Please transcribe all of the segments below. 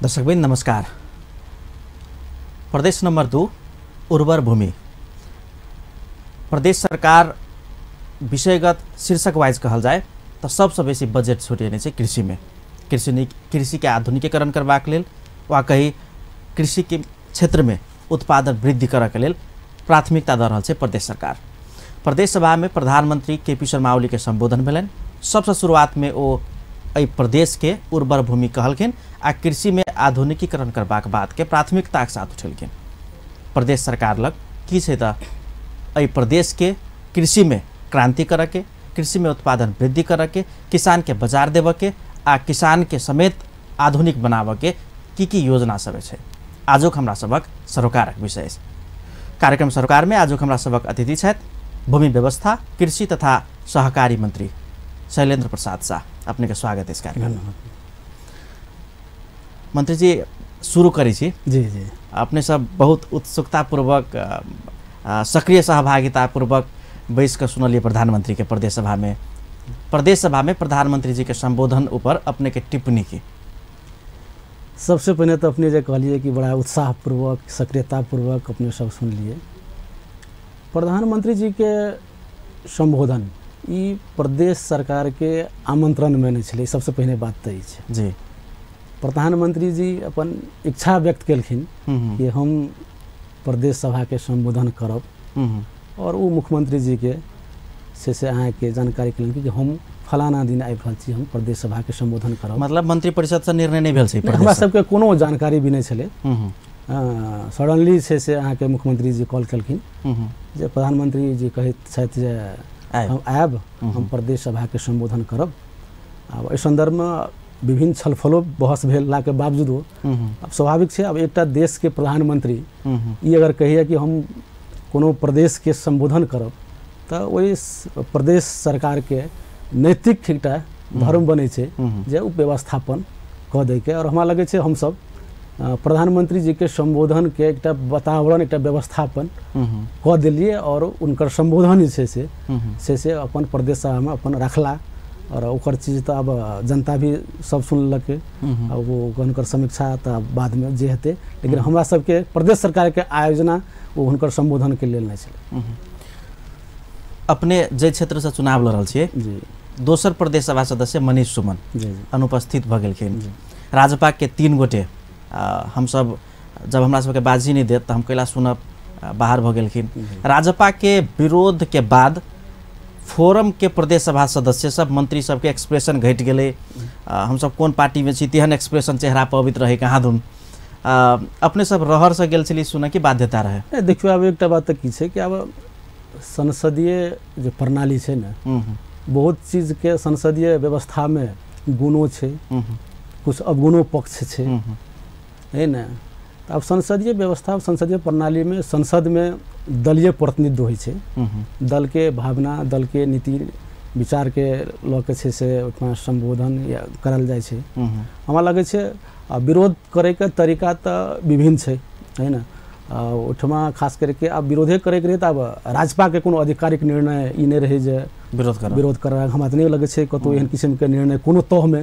दर्शकवृन्द नमस्कार। प्रदेश नंबर 2 उर्वर भूमि प्रदेश सरकार विषयगत शीर्षक वाइज कहल जाए तो सबसे बेसी बजट छुटेने छै कृषि में। कृषि के आधुनिकीकरण करबाक लेल वा कही कृषि के क्षेत्र में उत्पादन वृद्धि करऽ के लेल प्राथमिकता दऽ रहल छै प्रदेश सरकार। प्रदेश सभा में प्रधानमंत्री केपी शर्मा ओली के संबोधन भेलनि। सबसे शुरुआत में ओ एहि प्रदेश के उर्वर भूमि कहलखिन आ कृषि में आधुनिकीकरण करबाक बात के प्राथमिकता के साथ उठेलखिन। प्रदेश सरकार लग की छै तऽ एहि प्रदेश के कृषि में क्रांति करऽ के, कृषि में उत्पादन वृद्धि करऽ के, किसान के बाजार देबऽ के आ किसान के समेत आधुनिक बनाबऽ के की योजना सब छै, आजुक हमरा सबक सरोकारक विषय। कार्यक्रम सरोकार में आजुक हमरा सबक अतिथि छथि भूमि व्यवस्था कृषि तथा सहकारी मंत्री शैलेन्द्र प्रसाद शाह। अपने के स्वागत है इस कार्यक्रम में। मंत्री जी शुरू करै छी। जी जी, अपने सब बहुत उत्सुकतापूर्वक सक्रिय सहभागितापूर्वक बैस कऽ सुनलिए प्रधानमंत्री के प्रदेश सभा में। प्रदेश सभा में प्रधानमंत्री जी के संबोधन ऊपर अपने के टिप्पणी की। सबसे पहले तो अपने जे कहलिए कि बड़ा उत्साहपूर्वक सक्रियतापूर्वक अपने सब सुनलिए प्रधानमंत्री जी के संबोधन। ई प्रदेश सरकार के आमंत्रण में नहीं छलै, सबसे पहले बात तो ई जी। प्रधानमंत्री जी अपन इच्छा व्यक्त केलखिन कि हम प्रदेश सभा के संबोधन करब और वो मुख्यमंत्री जी के से अहाँके जानकारी केलनि कि हम फलाना दिन आबि रहल छी, हम प्रदेश सभा के संबोधन करब। मतलब मंत्रिपरिषद से निर्णय नहीं भेल छै? हमरा सबके कोनो जानकारी भी नहीं छलै। सडनली छै से अहाँके मुख्यमंत्री जी कॉल केलखिन जे प्रधानमंत्री जी कहैत छथि जे हम आयब, हम प्रदेश सभा के संबोधन करब। आब एहि सन्दर्भमे विभिन्न छलफलो बहस भेलाके बावजूदो आब स्वाभाविक छै, आब एकटा देशके प्रधानमंत्री ई अगर कहैया कि हम कोनो प्रदेशके संबोधन करब तऽ ओहि प्रदेश सरकारके नैतिक एकटा धर्म बनै छै जे ओ व्यवस्थापन कऽ दैके। और हमरा लगै छै हमसब प्रधानमंत्री जी के संबोधन के एकटा वातावरण एकटा व्यवस्थापन कऽ देलिए और उनकर संबोधन जे छै से अपन प्रदेश सभामे अपन रखला और ओकर चीज तऽ आब जनता भी सब सुनलकै, वो हुनकर समीक्षा तऽ बादमे जे हेतै, लेकिन हमरा सबके प्रदेश सरकारके आयोजना ओ हुनकर संबोधनके लेल नहि छलै। अपने जे क्षेत्र से चुनाव लड़ल छियै जी, दोसर प्रदेश सभा सदस्य मनीष सुमन जी अनुपस्थित भऽ गेलखिन। राजपा के 3 गोटे हमसब जब हमरा सबके बाजी नहीं देत तऽ हम कैला सुनब, बाहर भऽ गेलखिन। राजपा के विरोध के बाद फोरम के प्रदेश सभा सदस्य सब मंत्री सबके एक्सप्रेशन घटि गेलै। हमसब कोन पार्टी में छी तेहन एक्सप्रेशन चेहरा पर अबैत रहै कहाँ दुन। अपने सब रहर से गेल छली सुनऽ की बाध्यता रहै? देखियौ, आब एकटा बात तऽ की छै कि आब संसदीय जे प्रणाली छै ने, बहुत चीजके संसदीय व्यवस्थामे गुणो छै, कुछ अवगुणो पक्ष छै, है ने। आब संसदीय व्यवस्था संसदीय प्रणालीमे संसदमे दलीय प्रतिनिधित्व होइ छै, दलके भावना दलके नीति विचारके लऽ के छै से ओहिठमा संबोधन या करल जाइ छै। हमरा लगै छै आ विरोध करैके तरीका तऽ विभिन्न छै, है ने। ओहिठमा खास करके आब विरोधे करैके रहै तऽ आब राजपाके कोनो आधिकारिक निर्णय ई नहि रहै जे विरोध करब। हमरा तऽ नहि लगै छै कतहु एहन किसिमके निर्णय कोनो तहमे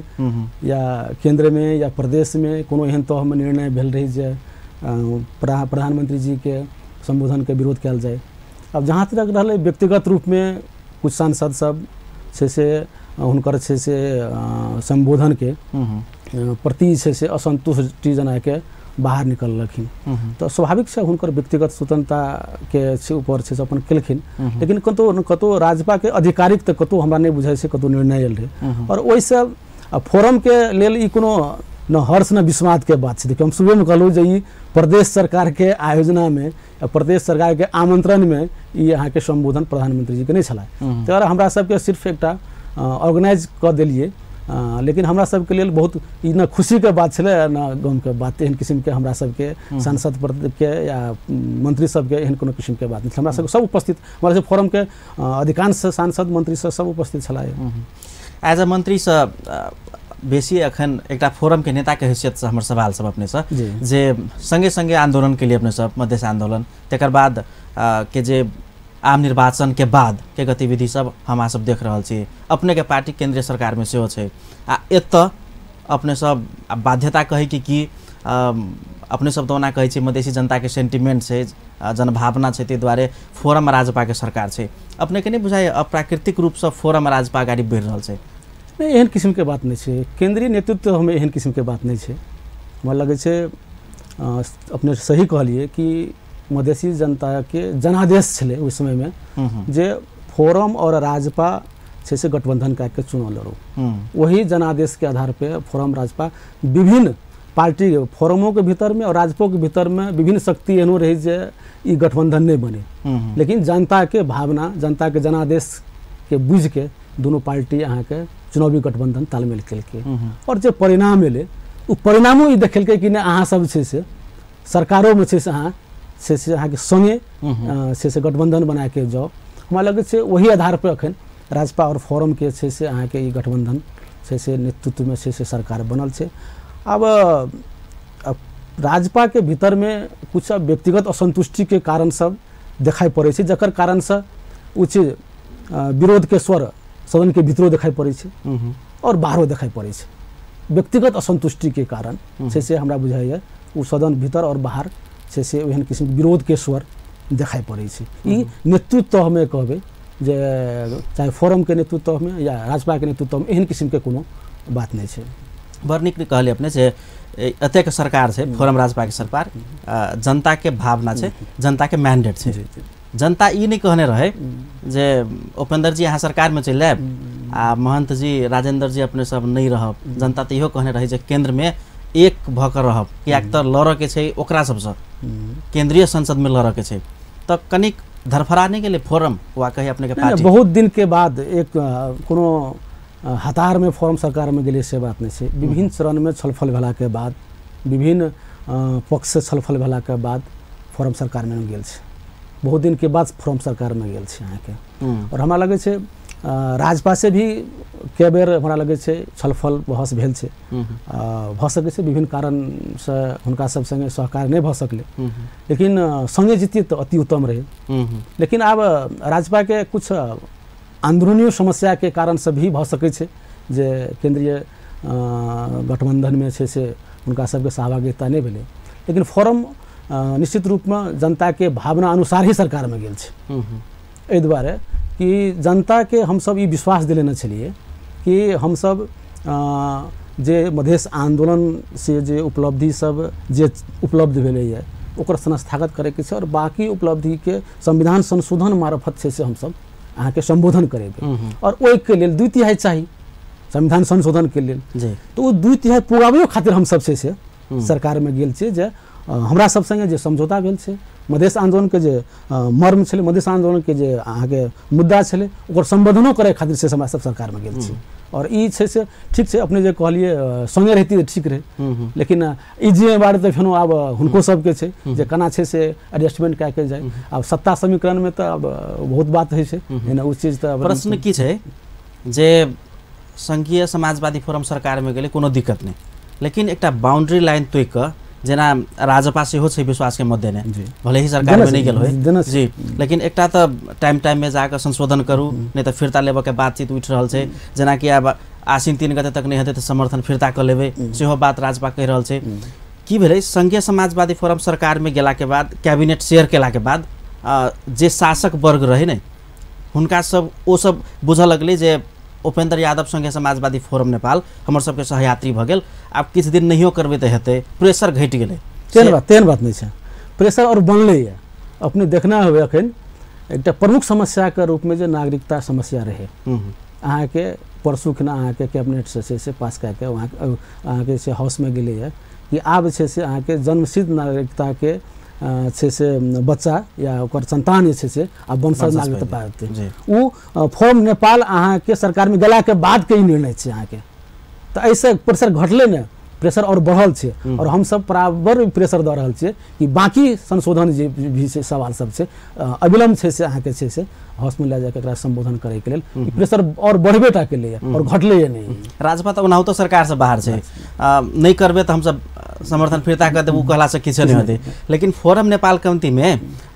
या केन्द्रमे या प्रदेशमे कोनो एहन तहमे निर्णय भेल रहै जे प्रधानमंत्री जी के संबोधनके विरोध कयल जाय। आब जहाँ तक रहलै व्यक्तिगत रूपमे कुछ सांसद सब छै से हुनकर छै से संबोधनके प्रति छै से असंतुष्टि जनाके बाहर निकललखिन, तऽ स्वाभाविक छै हुनकर व्यक्तिगत स्वतंत्रताके छै ऊपर छै से अपन केलखिन। लेकिन कतहु न कतहु राजपाके आधिकारिक तऽ कतहु हमरा नहि बुझाइ छै कतहु निर्णय आयल रहै। और ओहिसँ फोरमके लेल ई कोनो न हर्ष न विस्वादके बात छै। देखियौ, हम सुबहमे कहलहुँ जे ई प्रदेश सरकारके आयोजनामे प्रदेश सरकारके आमंत्रणमे ई अहाँके संबोधन प्रधानमंत्री जीके नहि छलै। ताहि हमरा सबके सिर्फ एकटा ऑर्गेनाइज कऽ देलियै, लेकिन हमरा सबके लेल बहुत ई न खुशीके बात छलै न गमके बात। एहन किसिमके हमरा सबके सांसद के या मंत्री सबके एहन कोनो किसिमके बात नहि। हमरा सबके सब उपस्थित, हमरा सब फोरमके अधिकांश सांसद मंत्री सब उपस्थित छलै। एज अ मंत्री से बेसी अखन एकटा फोरम के नेता के हैसियत से हमर सवाल सब अपने से जे संगे संगे आंदोलन के लिए अपने सब मधेश आंदोलन तकर बाद के जे आम निर्वाचन के बाद के गतिविधि सब हम सब देख रहल छी। अपने के पार्टी केंद्रीय सरकार में सेहो छै आ एतऽ अपने सब बाध्यता कहै कि अपने सब तऽ ओना कहै छै मधेसी जनताके सेंटिमेंट छै, जनभावना छै, ताहि दुआरे फोरम राजपाके सरकार छै। अपनेके नहि बुझाइए अप्राकृतिक रूपसँ फोरम राजपा अगाडि बढ़ि रहल छै? नहि, एहन किस्मके बात नहि छै। केंद्रीय नेतृत्वमे एहन किस्मके बात नहि छै। हमरा लगै छै अपने सही कहलियै कि मधेसी जनताके जनादेश छलै ओहि समयमे जे फोरम और राजपा छै से गठबंधन कए के चुनाव लड़ू। वही जनादेश के आधार पे फोरम राजपा विभिन्न पार्टी फोरमों के भीतर में और राजपो के भीतर में विभिन्न शक्ति एहनो रही जे ई गठबंधन नहीं बने, लेकिन जनता के भावना, जनता के जनादेश के बुझ के दोनों पार्टी अहाँके चुनावी गठबंधन तालमेल केलकै और जे परिणाम एलै ओ परिणामो ई देखेलकै कि नहि अहाँ सब छै से सरकारोमे छै से अहाँ छै से अहाँके सङ्गे छै से गठबंधन बनाके जाउ। हमरा लगै छै वही आधार पर अखन राजपा और फोरम के छै से अहाँके ई गठबंधन छै से नेतृत्वमे छै से सरकार बनल छै। अब राजपा के भीतर में कुछ व्यक्तिगत असंतुष्टि के कारण सब देखाई पड़ै छै, जकर कारणसँ ओ चीज विरोध के स्वर सदन के भीतरो देखाई पड़ै छै और बाहरो देखाई पड़ै छै। व्यक्तिगत असंतुष्टि के कारण छै से हमरा बुझाइए ओ सदन भीतर और बाहर छै से ओहन किस्मके विरोध के स्वर देखाई पड़ै छै। ई नेतृत्व हमे कहबै जे चाहे फोरम के नेतृत्वमे या राजपा के नेतृत्वमे एहन किस्मके कोनो बात नहि छै। बड़ नीक कहलियै अपने जे एतेक सरकार छै फोरम राजपा के सरकार, जनता के भावना छै, जनता के मैंडेट छै। जनता ई नहि कहने रहे जे उपेंद्र जी अहाँ सरकारमे चलि आयब आ महंत जी राजेंद्र जी अपने सब नहि रहब। जनता तऽ इहो कहने रहे जे केंद्रमे एक भऽ कऽ रहब, किएक तऽ लड़ऽके छै ओकरा सबसँ, केंद्रीय संसदमे लड़ऽके छै। तऽ कनिक धरफड़ा नहि गेलै फोरम वा कही अपने के पार्टी? बहुत दिन के बाद एक कोनो हतार में फोरम सरकार में गेलै से बात नहीं छै। विभिन्न चरण में छलफल भेलाके बाद, विभिन्न पक्ष से छलफल भेलाके बाद फोरम सरकार में गेल छै। बहुत दिन के बाद फोरम सरकार में गेल छै अहाँके। और हमरा लगै छै राजपा से भी कए बेर हमरा लगै छै छलफल बहस भेल छै। भऽ सकै छै विभिन्न कारणसँ हुनका सब सङ्गे सहकार नहि भऽ सकलै, लेकिन सङ्गे जितियै तऽ अति उत्तम रहै। लेकिन आब राजपाके कुछ अंदरूनी समस्या के कारण से भी भऽ सकै छै जे केंद्रीय गठबंधनमे छै से हुनका सबके सहभागिता नहि भेलै। लेकिन फोरम निश्चित रूपमे जनताके भावना अनुसार ही सरकारमे गेल छै। एहि दुआरे कि जनताके हमसब ई विश्वास दिलेने छलियै कि हमसब जे मधेश आंदोलन से जे उपलब्धि सब जे उपलब्ध भेलैए ओकर संस्थागत करैके छै और बाकी उपलब्धिके संविधान संशोधन मार्फत छै से हमसब अहाँके सम्बोधन करेबै और ओहिके लेल 2/3 चाही संविधान संशोधनके लेल। तऽ ओ 2/3 पुराबैयो खातिर हमसब छै से सरकारमे गेल छियै जे हमरा सब सङ्गे जे समझौता भेल छै, मधेश आन्दोलनके जे मर्म छलै, मधेश आन्दोलनके जे अहाँके मुद्दा छलै ओकर सम्बोधनो करै खातिर से हमरा सब सरकारमे गेल छी। और ई छै से ठीक छै अपने जे कहलियै सङ्गे रहिती तऽ ठीक रहै, लेकिन ई जिम्मेवारी तऽ फेनो आब हुनको सबके छै जे केना छै से एडजस्टमेंट कए के जाय। आब सत्ता समीकरणमे तऽ आब बहुत बात होइ छै, ओ चीज तऽ प्रश्न की छै जे संघीय समाजवादी फोरम सरकारमे गेलै कोनो दिक्कत नहि, लेकिन एकटा बाउंड्री लाइन तोड़ि कऽ जेना राजपा सेहो छै विश्वासके मत देने, भले ही सरकारमे नहि गेल होइ जी, लेकिन एकटा तऽ टाइम टाइममे जाकऽ संशोधन करू, नहि तऽ फिर्ता लेबऽके बातचीत उठि रहल छै। जेनाकि आब आश्विन 3 गते तक नहि हेतै तऽ समर्थन फिर्ता कऽ लेबै, सेहो बात राजपा कहि रहल छै। की भेलै संघीय समाजवादी फोरम सरकारमे गेलाके बाद कैबिनेट शेयर केलाके बाद जे शासक वर्ग रहै ने हुनका सब ओ सब बुझऽ लगलै जे उपेंद्र यादव संघीय समाजवादी फोरम नेपाल हमर सबके सहयात्री भऽ गेल, आब किछु दिन नहियो करबै तऽ हेतै, प्रेशर घटि गेलै। तेहन बात नहि छै, प्रेशर और बनलैए। अपने देखना होबै अखन एकटा प्रमुख समस्याके रूपमे जे नागरिकता समस्या रहै अहाँके परसू खिना अहाँके कैबिनेट से से पास कए के अहाँके से हाउसमे गेलैए कि आब छै से अहाँके जन्मसिद्ध नागरिकताके छै से बच्चा या ओकर संतान जे छै से आब वंशज नागरिकता पाबतै। ओ फोरम नेपाल अहाँके सरकारमे गेलाके बादके ई निर्णय छै अहाँके। तऽ एहिसँ प्रेशर घटलै ने, प्रेशर और बढ़ल छै। और हमसब बराबर प्रेशर दऽ रहल छियै कि बाकी संशोधन जे भी छै सवाल सब छै अविलम्ब छै से अहाँके छै से हाउसमे लए जाके एकरा सम्बोधन करैके लेल प्रेशर और बढ़बे टा केलैए और घटलैए नहि। राजपा तऽ ओनाहुतो सरकारसँ बाहर छै, नहि करबै तऽ हमसब समर्थन फिर्ता कऽ देब ओ कहलासँ किछु नहि हेतै। लेकिन फोरम नेपाल कम्तीमे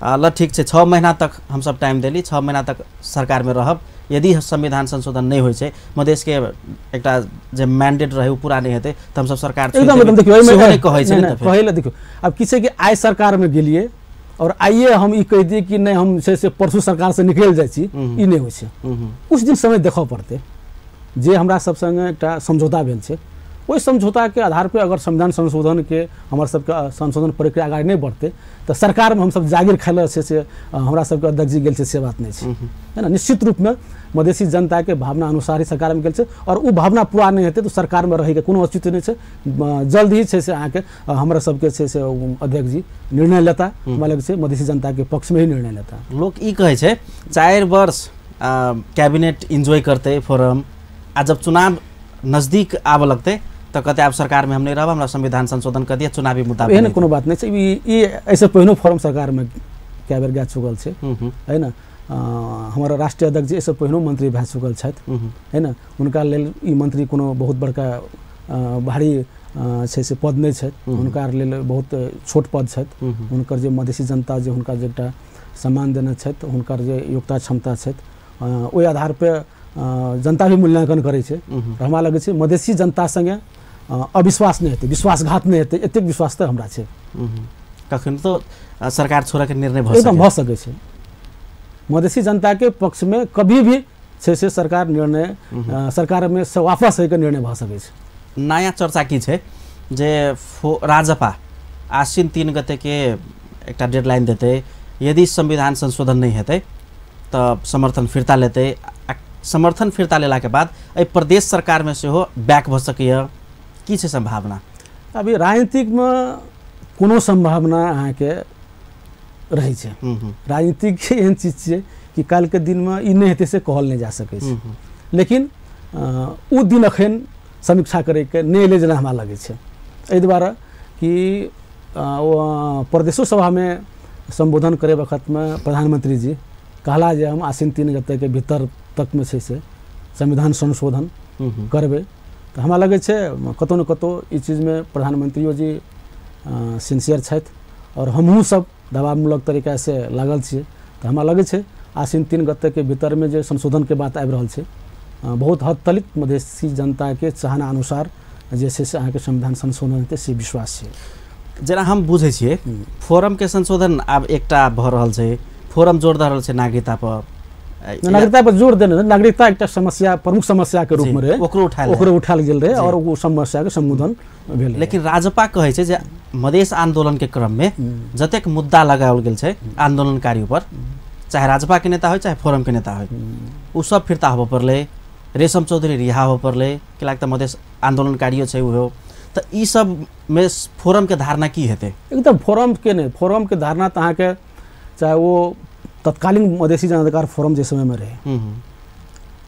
ल ठीक छै 6 महीना तक हमसब टाइम देली, 6 महीना तक सरकारमे रहब, यदि संविधान संशोधन नहि होइ छै, मधेशके एकटा जे मैंडेट रहे ओ पूरा नहि हेतै तऽ हमसब सरकार एकदम एकदम देखियौ एहिमे नहि कहै छै। कहै लए देखियौ आब की छै कि आइ सरकारमे गेलियै और आइए हम ई कहि दियै कि नहि हम छै से परसू सरकारसँ निकलि जाइ छी, ई नहि होइ छै। कुछ दिन समय देखऽ पड़तै। जे हमरा सब संगे एकटा समझौता भेल छै ओहि समझौताके आधार पर अगर संविधान संशोधनके हमर सबके संशोधन प्रक्रिया आगाँ नहि बढ़तै तऽ सरकारमे हमसब जागीर खाइ लए छै से हमरा सबके अध्यक्ष जी गेल छै से बात नहि छै, है ना। निश्चित रूपमे मधेसी जनताके भावना अनुसार ही सरकारमे गेल छै और ओ भावना पूरा नहि हेतै तऽ सरकारमे रहैके कोनो औचित्य नहि छै। जल्द ही छै से अहाँके हमरा सबके छै से अध्यक्ष जी निर्णय लेता, हमरा लगै छै मधेसी जनताके पक्षमे ही निर्णय लेता। लोक ई कहै छै 4 वर्ष कैबिनेट इन्जॉय करतै फोरम, आ जब चुनाव नजदीक आबऽ लगतै तऽ कहते आब सरकारमे हम नहि रहब, हमरा संविधान संशोधन कर दिया, चुनावी मुद्दा। एहन कोनो बात नहि छै। ई एहिसँ पहिनो फोरम सरकारमे कए बेर जा चुकल छै, है ना। हमर राष्ट्रीय अध्यक्ष जी एहिसँ पहिनो मंत्री भए चुकल छथि, है ना। हुनका लेल ई मंत्री कोनो बहुत बड़का भारी छै से पद नहि छथि, हुनका लेल बहुत छोट पद छथि। हुनकर जे मधेसी जनता जे हुनका जे एकटा सम्मान देने छथि, हुनकर जे योग्यता क्षमता छथि, ओहि आधार पर जनता भी मूल्यांकन करै छै। हमरा लगै छै मधेसी जनता संगे अविश्वास नहि हेतै, विश्वासघात नहि हेतै, एतेक विश्वास तऽ हमरा छै। कखन तो सरकार छोड़ऽके निर्णय एकदम भऽ सकै छै। मधेसी जनताके पक्षमे कभी भी छै से सरकार निर्णय सरकारमे से वापस होइके निर्णय भऽ सकै छै। नयाँ चर्चा की छै जे राजपा आश्विन 3 गतेके एकटा डेडलाइन देतै, यदि संविधान संशोधन नहि हेतै तऽ समर्थन फिर्ता लेतै। समर्थन फिर्ता लेलाके बाद एहि प्रदेश सरकारमे सेहो बैक भऽ सकैए, की छै सम्भावना? अभी राजनीतिकमे कोनो सम्भावना अहाँके रहै छै। राजनीतिक एहन चीज छियै कि काल्हिके दिनमे ई नहि हेतै से कहल नहि जा सकै छै, लेकिन ओ दिन अखन समीक्षा करैके नहि एलै जेना हमरा लगै छै। एहि दुआरे कि प्रदेशो सभामे सम्बोधन करै वक्तमे प्रधानमंत्री जी कहला जे हम आश्विन 3 गतेके भीतर तकमे छै से संविधान संशोधन करबै। तऽ हमरा लगै छै कतहु ने कतहु ई चीजमे प्रधानमंत्रियो जी सिंसियर छथि और हमहूँ सब दबावमूलक तरीकासँ लागल छियै। तऽ हमरा लगै छै आश्विन 3 गतेके भीतरमे जे संशोधनके बात आबि रहल छै, बहुत हद तक मधेसी जनताके चाहना अनुसार जे छै से अहाँके संविधान संशोधन हेतै से विश्वास छै। जेना हम बुझै छियै फोरमके संशोधन आब एकटा भऽ रहल छै, फोरम जोर दऽ रहल छै नागरिकता पर, नागरिकता पर जोर देने, नागरिकता एकटा समस्या प्रमुख समस्या के रूप में रहे, ओकरो उठायल गेल रहे और ओ समस्या के संबोधन भेल। लेकिन राजपा कहै छै जे मधेश आंदोलन के क्रम में जतेक मुद्दा लगाओल गेल छै आंदोलनकारी ऊपर, चाहे राजपा के नेता हो चाहे फोरम के नेता हो, उ सब फिर्ता होबऽ पड़लै, रेशम चौधरी रिहा होबऽ पड़लै, कियाकि तऽ मधेश आंदोलनकारियो छै उहो। तऽ ई सब में फोरम के धारणा की हेतै? एकदम फोरम के नहि, फोरम के धारणा तऽ अहाँके चाहे वो तत्कालीन मधेसी जनाधिकार फोरम जे समयमे रहे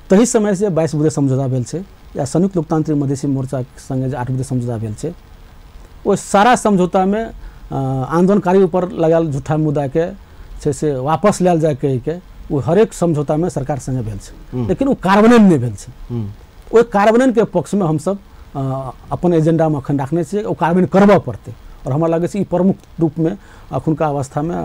तही समय से 22 बुँदे समझौता भेल छै या संयुक्त लोकतांत्रिक मधेसी मोर्चा संगे जे 8 बुँदे समझौता भेल छै, ओ सारा समझौतामे आंदोलनकारी ऊपर लगायल झूठा मुद्दाके छै से वापस लेल जाय कहिके ओ हरेक समझौतामे सरकार संगे भेल छै, लेकिन ओ कार्यान्वयन नहि भेल छै। ओहि कार्यान्वयनके पक्षमे हमसब अपन एजेंडामे अखन राखने छियै, ओ कार्यान्वयन करबऽ पड़तै। और हमरा लगै छै ई प्रमुख रूपमे अखुनका अवस्थामे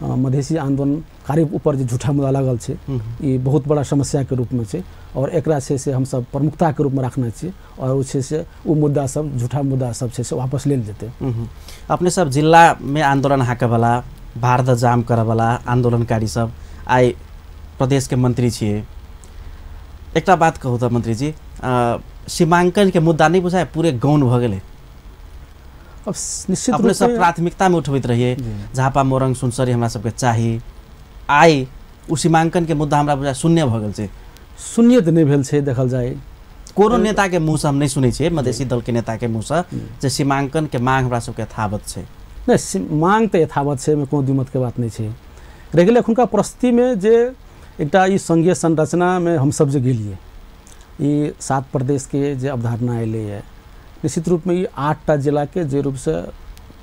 मधेसी आंदोलनकारी ऊपर जे झूठा मुद्दा लागल छै ई बहुत बड़ा समस्याके रूपमे छै और एकरा छै से हमसब प्रमुखताके रूपमे राखने छियै और ओ छै से ओ मुद्दा सब झूठा मुद्दा सब छै से वापस लेल जेतै। अपने सब जिलामे आंदोलन हाँकऽवला, भारत जाम करऽवला आंदोलनकारी सब आइ प्रदेशके मंत्री छियै, एकटा बात कहू तऽ मंत्री जी, सीमांकनके मुद्दा नहि बुझाय पूरे गौण भऽ गेलै? अब निश्चित अपने सब प्राथमिकता में उठबैत रहिए झापा मोरंग सुनसरी हमरा सबके चाही, आइ ओ सीमांकन के मुद्दा हमरा बुझाय शून्य भऽ गेल छै। शून्य तऽ नहि भेल छै, देखल जाय कोनो नेता के मुँहसँ हम नहि सुनै छियै, मधेसी दल के नेता के मुँहसँ जे सीमांकन के मांग हमरा सबके यथावत छै। नहि, मांग तऽ यथावत छै, एहिमे कोनो द्विमत के बात नहि छै। रहि गेलै एखुनका परिस्थितिमे जे एकटा ई संघीय संरचनामे हमसब जे गेलियै, ई 7 प्रदेशके जे अवधारणा एलैए, निश्चित रूपमे ई 8टा जिलाके जे रूपसँ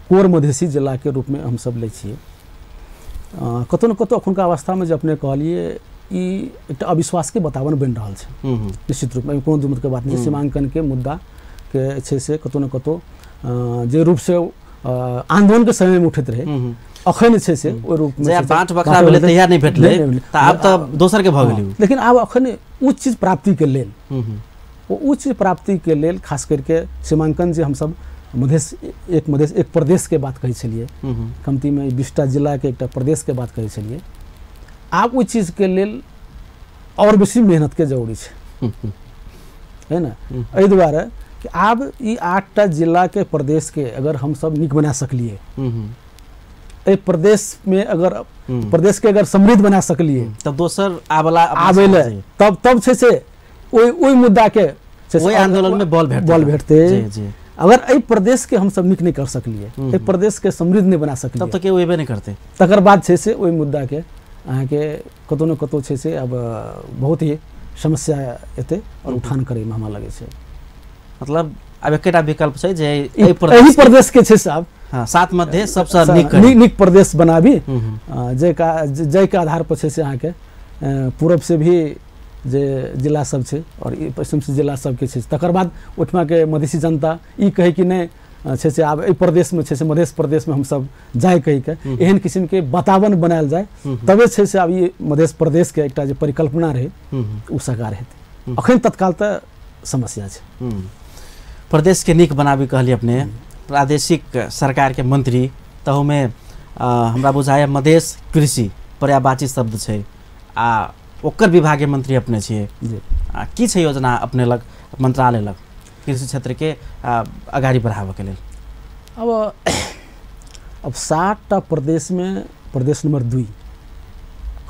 कोर मधेसी जिलाके रूपमे हमसब लै छियै, कतहु ने कतहु एखुनका अवस्थामे जे अपने कहलियै ई एकटा अविश्वासके वातावरण बनि रहल छै। निश्चित रूपमे एहिमे कोनो द्विमतके बात नहि छै। सीमांकनके मुद्दाके छै से कतहु ने कतहु जे रूपसँ आंदोलनके समयमे उठैत रहै, अखन छै से ओहि रूपमे बाँट बखरा भेलै तहिया नहि भेटलै, तऽ आब तऽ दोसरके भऽ गेलै। लेकिन आब अखन ओ चीज प्राप्तिके लेल, ओ चीज प्राप्तिके लेल खास करके सीमांकन जे हमसब मधेश एक, मधेश एक प्रदेशके बात कहै छलियै, कमतीमे 20टा जिलाके एकटा प्रदेशके बात कहै छलियै, आब ओहि चीजके लेल आओर बेसी मेहनतके जरूरी छै, है ने। एहि दुआरे कि आब ई 8टा जिलाके प्रदेशके अगर हमसब नीक बना सकलियै, एहि प्रदेशमे अगर प्रदेशके अगर समृद्ध बना सकलियै तब दोसर आबला आबै लए तब तब छै से ओहि ओहि मुद्दाके ओहि आंदोलनमे बल भेटतै। अगर एहि प्रदेशके हमसब नीक नहि कर सकलियै, एहि प्रदेशके समृद्ध नहि बना सकलियै, तब तऽ केओ एबे नहि करतै। तकर बाद छै से ओहि मुद्दाके अहाँके कतहु ने कतहु छै से आब बहुत ही समस्या एतै आओर उठान करैमे हमरा लगै छै। मतलब आब एकेटा विकल्प छै जे एहि प्रदेशके छै से आब सात मध्य सबसँ नीक नीक प्रदेश बनाबी, जाहिके आधार पर छै से अहाँके पूरब से भी जे जिला सब छै और पश्चिम से जिला सबके छै, तकर बाद ओहिठमाके मधेसी जनता ई कहै कि नहि छै से आब एहि प्रदेशमे छै से मधेश प्रदेशमे हमसब जाय कहिके एहन किसिमके वातावरण बनायल जाय, तबे छै से आब ई मधेश प्रदेशके एकटा जे परिकल्पना रहै ओ साकार हेतै। अखन तत्काल तऽ समस्या छै। प्रदेशके नीक बनाबी कहलियै अपने, प्रादेशिक सरकारके मंत्री, तहुमे हमरा बुझाइए मधेश कृषि पर्यायवाची शब्द छै आ ओकर विभागीय मंत्री अपने छियै, की छै योजना अपने लग मंत्रालय लग कृषि क्षेत्रके अगाडि बढ़ाबऽके लेल? अब अब 7टा प्रदेशमे प्रदेश नंबर 2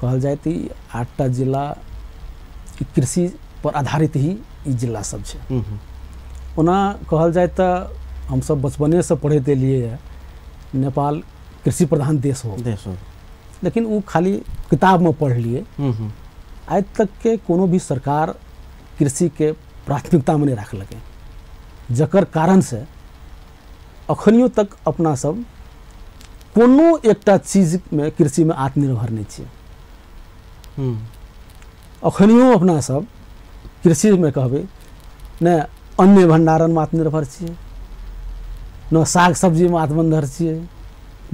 कहल जाय तऽ 8टा जिला कृषि पर आधारित ही ई जिला सब छै। ओना कहल जाय तऽ हमसब बचपनेसँ पढ़ैत एलियै नेपाल कृषि प्रधान देश हो, लेकिन ओ खाली किताबमे पढ़लियै। आइ तक के कोनो भी सरकार कृषिके प्राथमिकतामे नहि राखलकै, जकर कारणसँ अखनियो तक अपना सब कोनो एकटा चीजमे कृषिमे आत्मनिर्भर नहि छियै। अखनियो अपना सब कृषिमे कहबै ने अन्न भण्डारणमे आत्मनिर्भर छियै, न साग सब्जीमे आत्मनिर्भर छियै,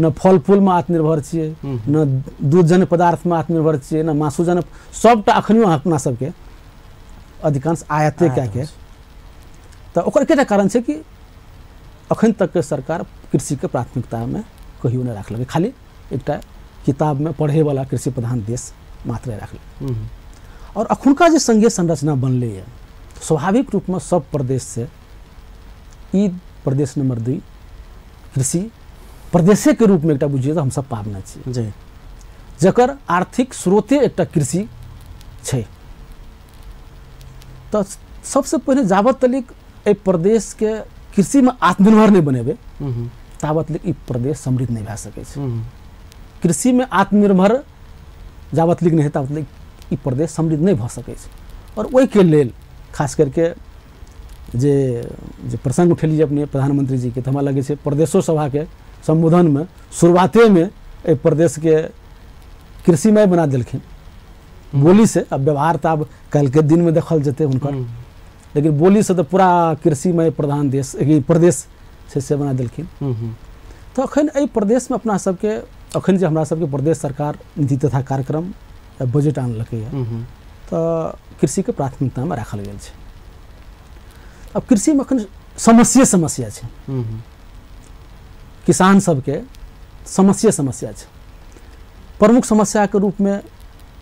न फल फूलमे आत्मनिर्भर छियै, न दूधजन्य पदार्थमे आत्मनिर्भर छियै, न मासुजन्य, सबटा अखनियो अपना सबके अधिकांश आयाते कए के। तऽ ओकर एकेटा कारण छै कि अखन तकके सरकार कृषिके प्राथमिकतामे कहियो नहि राखलकै, खाली एकटा किताबमे पढ़ैवला कृषि प्रधान देश मात्र राखलकै। और अखुनका जे संघीय संरचना बनलैए स्वाभाविक रूपमे सब प्रदेशसँ ई प्रदेश नंबर 2 कृषि प्रदेशेके रूपमे एकटा बुझिए तऽ हमसब पाबने छी, जकर आर्थिक स्रोते एकटा कृषि छै। तऽ सबसँ पहिने जाबत तलिक एहि प्रदेशके कृषिमे आत्मनिर्भर नहि बनेबै ताबत तलिक ई प्रदेश समृद्ध नहि भए सकै छै। कृषिमे आत्मनिर्भर जाबत तलिक नहि है ताबत तलिक ई प्रदेश समृद्ध नहि भऽ सकै छै। और ओहिके लेल खास करके जे जे प्रसंग उठेलियै अपने प्रधानमंत्री जीके, तऽ हमरा लगै छै प्रदेशो सभाके सम्बोधनमे शुरुआतेमे एहि प्रदेशके कृषिमय बना देलखिन बोलीसँ। अब व्यवहार तऽ आब काल्हिके दिनमे देखल जेतै हुनकर, लेकिन बोलीसँ तऽ पूरा कृषिमय प्रधान देश प्रदेश छै से बना देलखिन। तऽ अखन एहि प्रदेशमे अपना सबके अखन जे हमरा सबके प्रदेश सरकार नीति तथा कार्यक्रम बजट आनलकैए तऽ कृषिके प्राथमिकतामे राखल गेल छै। अब कृषिमे अखन समस्या समस्या छै, किसान सबके समस्या समस्या छै। प्रमुख समस्याके रूपमे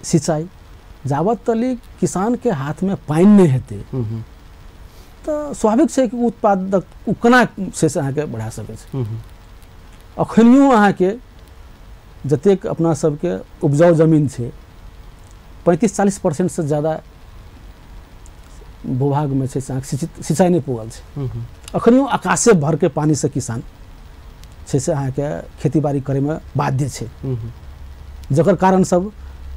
सिंचाई, जाबत तलिक किसानके हाथमे पानि नहि हेतै तऽ स्वाभाविक छै कि उत्पादक ओ केना छै से अहाँके बढ़ा सकै छै। अखनियो अहाँके जतेक अपना सबके उपजाउ जमीन छै 35-40% से ज़्यादा भूभागमे छै से अहाँके सिंचाई नहि पुगल छै। अखनियो आकाशे भरके पानिसँ किसान छै से अहाँके खेतीबाड़ी करैमे बाध्य छै, जकर कारण सब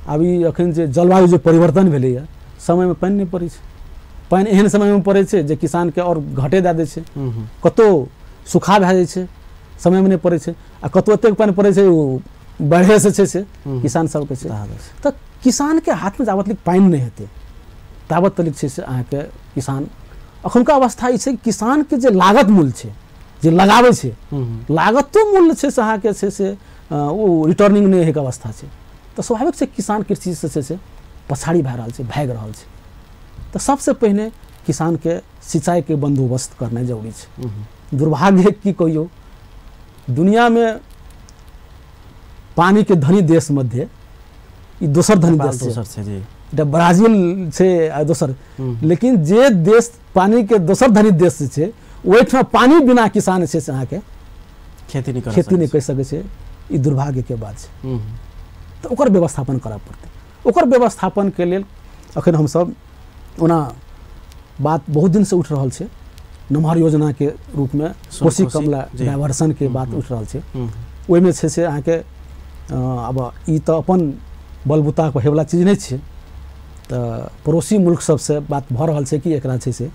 आब ई अखन जे जलवायु जे परिवर्तन भेलैए समयमे पानि नहि पड़ै छै, पानि एहन समयमे पड़ै छै जे किसानके आओर घटे दए दै छै, कतहु सूखा भए जाइ छै समयमे नहि पड़ै छै, आ कतहु एतेक पानि पड़ै छै ओ बाढ़िसँ छै से किसान सबके छै। तऽ किसानके हाथमे जाबत तक पानि नहि हेतै ताबत तलिक छै से अहाँके किसान अखुनका अवस्था ई छै कि किसानके जे लागत मूल्य छै जे लगाबै छै लागतो मूल्य छै से अहाँके छै से ओ रिटर्निंग नहि होइके अवस्था छै। तऽ स्वाभाविक छै किसान कृषिसँ छै से पछाड़ी भए रहल छै, भागि रहल छै। तऽ सबसँ पहिने किसानके सिंचाइके बंदोबस्त करनाइ जरूरी छै। दुर्भाग्य की कहियौ, दुनियामे पानीके धनी देश मध्य ई दोसर धनी देश छै जी, एकटा ब्राजील छै आ दोसर, लेकिन जे देश पानीके दोसर धनी देश छै ओहिठाम पानी बिना किसान छै से अहाँके खेती नहि करि सकै छै। ई दुर्भाग्यके बात छै। तऽ ओकर व्यवस्थापन करऽ पड़तै। ओकर व्यवस्थापनके लेल अखन हमसब ओना बात बहुत दिनसँ उठि रहल छै, नमहर योजनाके रूपमे कोसी कमला डाइवर्सनके बात उठि रहल छै। ओहिमे छै से अहाँके आब ई तऽ अपन बलबूता होइवला चीज नहि छै, तऽ पड़ोसी मुल्क सबसँ बात भऽ रहल छै कि एकरा छै से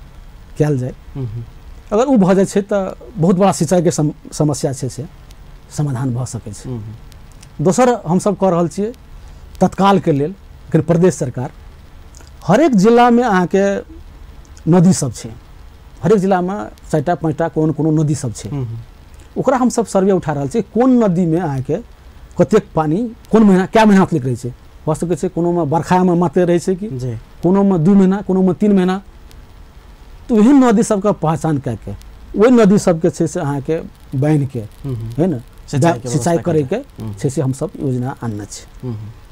कयल जाय। अगर ओ भऽ जाइ छै तऽ बहुत बड़ा सिंचाइके समस्या छै से समाधान भऽ सकै छै। दोसर हमसब कऽ रहल छियै तत्कालके लेल एखन प्रदेश सरकार हरेक जिलामे अहाँके नदी सब छै, हरेक जिलामे 4टा 5टा कोन कोनो नदी सब छै, ओकरा हमसब सर्वे उठा रहल छियै कोन नदीमे अहाँके कतेक पानी कोन महीना कए महीना तक रहै छै। भऽ सकै छै कोनोमे बरखामे मात्र रहै छै कि कोनोमे 2 महीना कोनोमे 3 महीना। तऽ ओहि नदी सबके पहचान कए के ओहि नदी सबके छै से अहाँके बान्हिके है ने सिंचाई करैके छै से हमसब योजना आनने छी।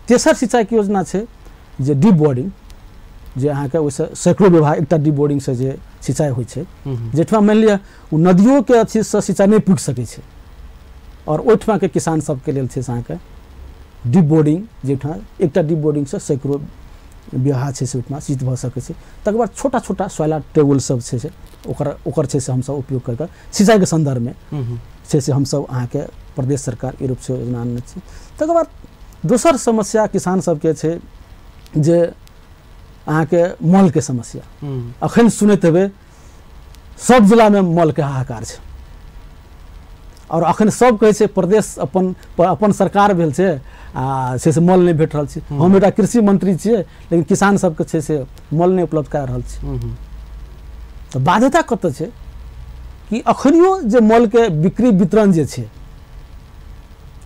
तेसर सिंचाइके योजना छै जे डीप बोरिंग, जे अहाँके ओहिसँ सैकड़ो विभाग एकटा डीप बोरिंगसँ जे सिंचाइ होइ छै, जाहिठाम मानि लिअ ओ नदियोके अथीसँ सिंचाइ नहि पुगि सकै छै और ओहिठामके किसान सबके लेल छै से अहाँके डीप बोरिंग, जाहिठाम एकटा डीप बोरिंगसँ सैकड़ो बीघा छै से ओहिठमा सिंचित भऽ सकै छै। तकर बाद छोटा छोटा सोयला टेबुल सब छै से ओकर छै से हमसब उपयोग करि कऽ सिंचाइके सन्दर्भमे छै से हमसब अहाँके प्रदेश सरकार ई रूपसँ योजना आनने छी। तकर बाद दोसर समस्या किसान सबके छै जे अहाँके मलके समस्या। अखन सुनैत हेबै सब जिलामे मलके हाहाकार छै और अखन सब कहै छै प्रदेश अपन अपन सरकार भेल छै आ से से मल नहि भेट रहल छै। हम एकटा कृषि मंत्री छियै लेकिन किसान सबके छै से मल नहि उपलब्ध करा रहल छै। तऽ बाध्यता कतऽ छै कि अखनियो जे मलके बिक्री वितरण जे छै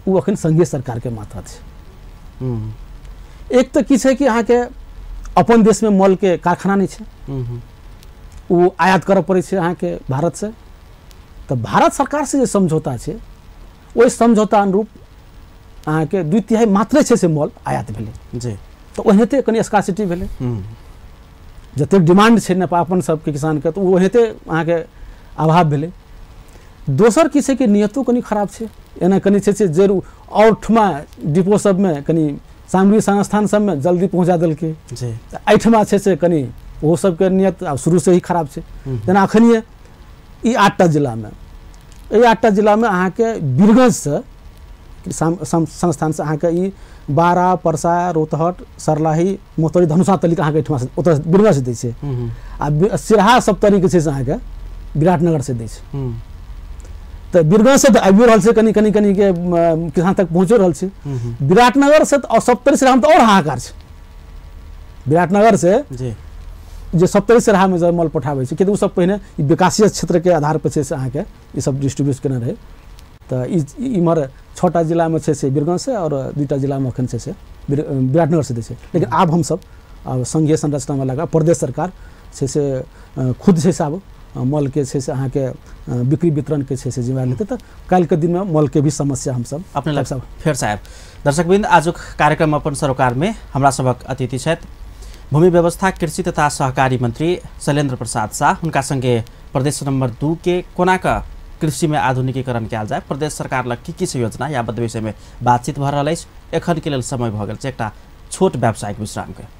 ओ अखन संघीय सरकारके मातहत छै। एक तऽ की छै कि अहाँके अपन देशमे मलके कारखाना नहि छै, ओ आयात करऽ पड़ै छै अहाँके भारतसँ। तऽ भारत सरकारसँ जे समझौता छै ओहि समझौता अनुरूप अहाँके 2/3 मात्रे छै से मल आयात भेलै जी। तऽ ओनाहिते कनि स्कार्सिटी भेलै, जतेक डिमांड छै ने अपन सबके किसानके तऽ ओ ओनाहिते अहाँके अभाव भेलै। दोसर की छै कि नियतो कनि खराब छै, एना कनि छै से जरूर और ठुमा डिपो सबमे कनि सामग्री संस्थान सबमे जल्दी पहुँचा देलकै, तऽ एहिठमा छै से कनि ओहो सबके नियत आब शुरूसँ ही खराब छै। जेना अखनिये ई 8टा जिलामे, एहि 8टा जिलामे अहाँके बीरगंजसँ संस्थानसँ अहाँके ई 12, परसा, रौतहट, सरलाही, मोतरी, धनुषा तलिक अहाँके एहिठमा ओतऽ बीरगंजसँ दै छै आ सिरहा सप्तरीके छै से अहाँके विराटनगरसँ दै छै। तऽ बीरगंजसँ तऽ आबियो रहल छै कनि कनि कनिके किसान तक पहुँचो रहल छै, विराटनगरसँ तऽ सप्तरी सिरहामे तऽ आओर हाहाकार छै। विराटनगरसँ जे सप्तरी सिरहामे जे मल पठाबै छै कियाकि ओ सब पहिने विकासीय क्षेत्रके आधार पर छै से अहाँके ई सब डिस्ट्रीब्यूट केने रहै। तऽ ई इम्हर 6टा जिलामे छै से बीरगंजसँ आओर 2टा जिलामे अखन छै से विराटनगरसँ दै छै। लेकिन आब हमसब आब संघीय संरचनामे लगा प्रदेश सरकार छै से खुद छै से आब मलके छै से अहाँके बिक्री वितरणके छै से जिम्मेदारी लेतै। तऽ काल्हिके दिनमे मलके भी समस्या हमसब अपने लग सब फेर साहब। दर्शकवृन्द, आजुक कार्यक्रम अपन सरोकारमे हमरा सभक अतिथि छथि भूमि व्यवस्था कृषि तथा सहकारी मंत्री शैलेन्द्र प्रसाद शाह। हुनका संगे प्रदेश नंबर 2 के कोना कऽ कृषिमे आधुनिकीकरण कयल जाय, प्रदेश सरकार लग की की छै योजना, या बद विषयमे बातचीत भऽ रहल अछि। एखन के लेल समय भऽ गेल छै एकटा छोट व्यावसायिक विश्रामके।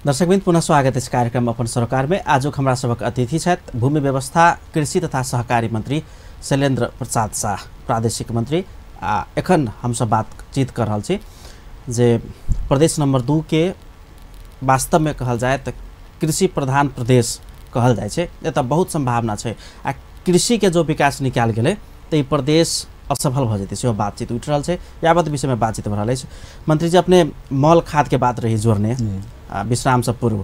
दर्शकवृन्द, पुनः स्वागत अछि कार्यक्रम अपन सरोकारमे। आजुक हमरा सभक अतिथि छथि भूमि व्यवस्था कृषि तथा सहकारी मंत्री शैलेन्द्र प्रसाद शाह, प्रादेशिक मंत्री। आ एखन हमसब बातचीत कर रहल छी जे प्रदेश नंबर 2 के वास्तवमे कहल जाय तऽ कृषि प्रधान प्रदेश कहल जाइ छै, एतऽ बहुत सम्भावना छै आ कृषिके जो विकास निकाल गेलै तऽ ई प्रदेश असफल भऽ जेतै, सेहो बातचीत उठि रहल छै। यावत विषयमे बातचीत भऽ रहल अछि। मंत्रीजी, अपने मल खादके बात रही जोड़ने विश्रामसँ पूर्व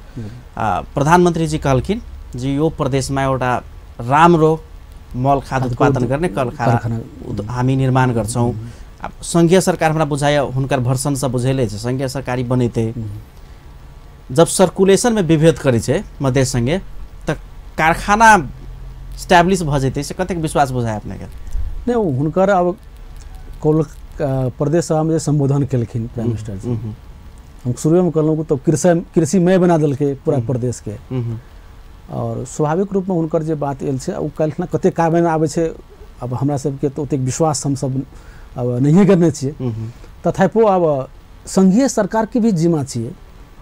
प्रधानमन्त्रीजी कहलखिन जे यो प्रदेशमा एउटा राम्रो मल खाद उत्पादन गर्ने कारखाना हामी निर्माण गर्छौँ। संघीय सरकार हमरा बुझाइए हुनकर भर्सनसँ बुझेले छै, संघीय सरकारी बनेतै जब सर्कुलेशनमे विभेद करै छै मधेश सँगे तऽ कारखाना स्टैब्लिश भऽ जेतै, से कतेक विश्वास बुझाय अपनेके? नहि, हुनकर अब कौल प्रदेश सभामे जे सम्बोधन केलखिन प्राइम मिनिस्टर जी, हम शुरुएमे कहलहुँ तब कृषिमय बना देलकै पूरा प्रदेशके, और स्वाभाविक रूपमे हुनकर जे बात आयल छै ओ काल्हिखिना कतेक कार्यान्वयन आबै छै, अब हमरा सबके तऽ ओतेक विश्वास हमसब अब नहिए करने छियै। तथापि अब संघीय सरकारके भी जिम्मा छियै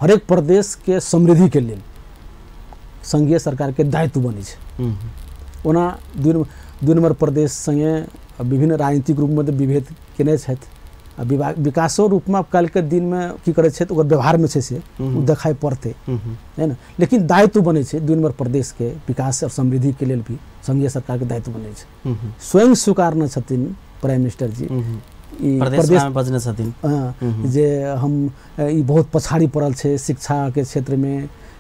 हरेक प्रदेशके समृद्धिके लेल संघीय सरकारके दायित्व बनै छै। ओना दुई नम्बर प्रदेश सँगे विभिन्न राजनीतिक रूपमे तऽ विभेद केने छथि, आ विकासो रूपमे काल्हिके दिनमे की करै छै तऽ ओकर व्यवहारमे छै से ओ देखाइ पड़तै, है ने। लेकिन दायित्व बनै छै दुई नम्बर प्रदेशके विकास और समृद्धिके लेल भी संघीय सरकारके दायित्व बनै छै। स्वयं स्वीकारने छथिन प्राइम मिनिस्टर जी, प्रदेश बजने छथिन जे हम ई बहुत पछाड़ी पड़ल छै शिक्षाके क्षेत्रमे,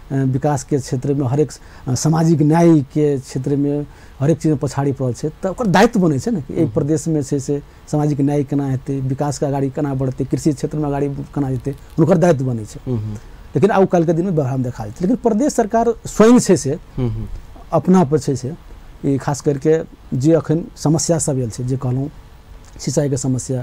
विकासके क्षेत्रमे, हरेक सामाजिक न्यायके क्षेत्रमे हरेक चीजमे पछाड़ी पड़ल छै। तऽ ओकर दायित्व बनै छै ने कि एहि प्रदेशमे छै से सामाजिक न्याय केना हेतै, विकासके अगाड़ी केना बढ़तै, कृषि क्षेत्रमे अगाड़ी केना जेतै, हुनकर दायित्व बनै छै। लेकिन आब काल्हिके दिनमे व्यवहारमे देखा जेतै। लेकिन प्रदेश सरकार स्वयं छै से अपना पर छै से ई खास करके जे अखन समस्या सब आयल छै, जे कहलहुँ सिंचाइके समस्या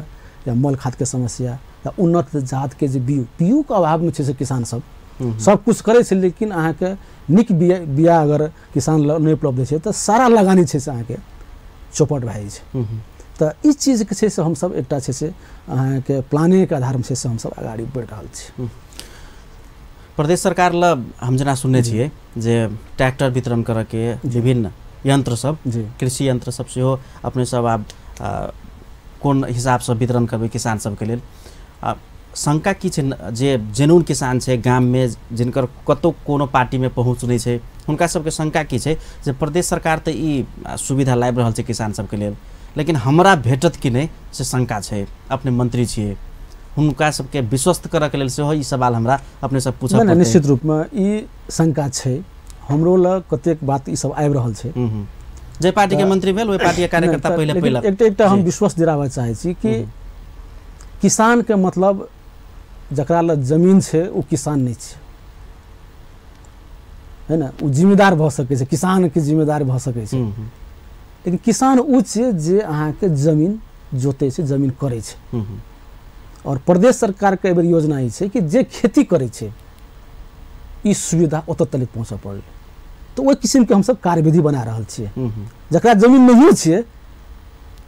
या मल खादके समस्या या उन्नत जातके जे बीयूके अभावमे छै से किसान सब सब कुछ करै छै, लेकिन अहाँके नीक बिया अगर किसान नहि उपलब्ध छै तऽ सारा लगानी छै से अहाँके चौपट भए जाइ छै। तऽ ई चीजके छै से हमसब एकटा छै से अहाँके प्लानेके आधारमे छै से हमसब अगाड़ी बढ़ि रहल छी। प्रदेश सरकार ल हम जेना सुनने छियै जे ट्रैक्टर वितरण करऽके विभिन्न यंत्र सब, कृषि यंत्र सब सेहो अपने सब आब कोन हिसाबसँ वितरण करबै किसान सबके लेल। शंका की छै जे जेन्युइन किसान छै गाममे, जिनकर कतौ कोनो पार्टीमे पहुँच नहि छै, हुनका सबके शंका की छै जे प्रदेश सरकार तऽ ई सुविधा लाबि रहल छै किसान सबके लेल, लेकिन हमरा भेटत कि नहि से शंका छै। अपने मंत्री छियै, हुनका सबके विश्वस्त करऽके लेल सेहो ई सवाल हमरा अपने सब पूछऽ पड़तै। निश्चित रूपमे ई शंका छै, हमरो लग कतेक बात ई सब आबि रहल छै। जे पार्टी के मंत्री भेल ओहि पार्टी के कार्यकर्ता पहिले पहिले एकटा हम विश्वास दिलाबऽ चाहै छी कि किसान के मतलब जकरा लग जमीन छै ओ किसान नहि छै, है ने। ओ जिम्मेदार भऽ सकै छै, किसानके जिम्मेदार भऽ सकै छै, लेकिन किसान ओ छियै जे अहाँके जमीन जोतै छै, जमीन करै छै। और प्रदेश सरकारके एहि बेर योजना ई छै कि जे खेती करै छै ई सुविधा ओतऽ तक पहुँचऽ पड़लै, तऽ ओहि किसिमके हमसब कार्यविधि बना रहल छियै। जकरा जमीन नहियो छियै,